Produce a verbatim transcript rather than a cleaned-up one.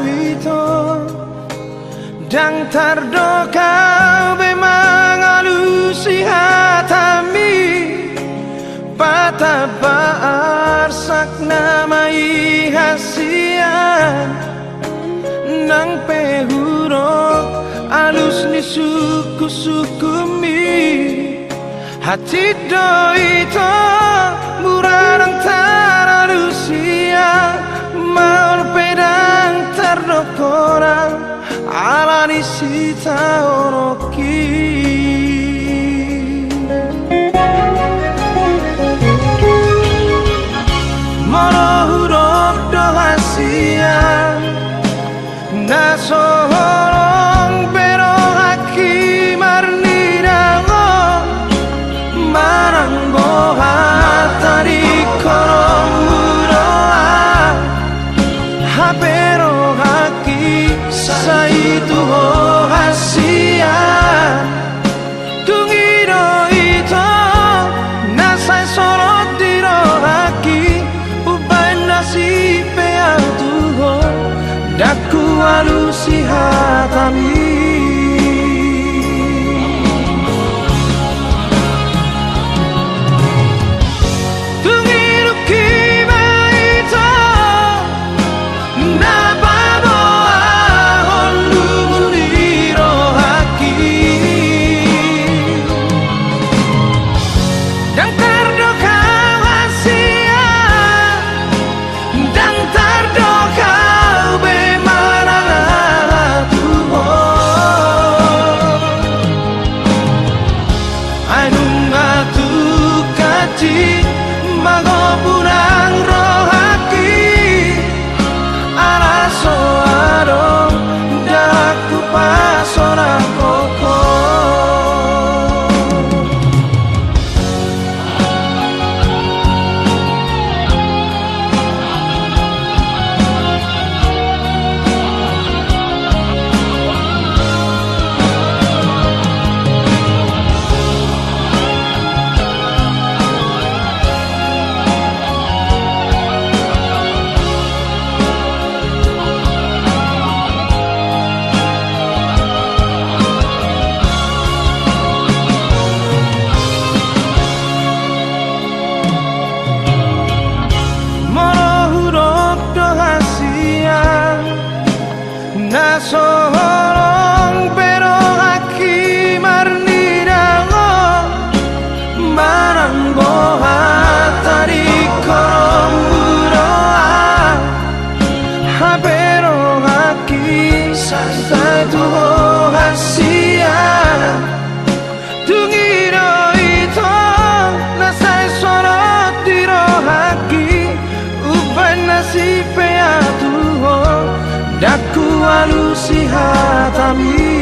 ito, ndang tardok au be mangalusi hatami. Patamba arsak nama i hasian, nang pe hudok alus ni sukusuku mi. Hatido ito, mura ndang taralusia, maol pe ndang tardok hona, ala ni sitaononki. Molo hudok do hasian, na so holong be rohangki marnida ho, manang boha tadingkononmu do ahu, hape rohangki sai tu ho hasian. Tung i do ito, na sai solot di rohangki, umbahen na sipea tu ho, ndang hualusi hatami. Tung i do hima ito, na paboahon lumu ni rohangki. Ndang tardok au hasian, ndang tardok au be manang aha tu ho. Ai nunga tu hatiha mago punang rohangki, ala so adong dalan hupasahat ho. Molo hudok do hasian, na so holong be rohangki marnida ho, manang boha tadingkononmu do ahu, hape rohangki sai tu ho hasian. Tung i do ito, na sai solot di rohangki, umbahen na sipea tu ho, ndang hualusi hatami.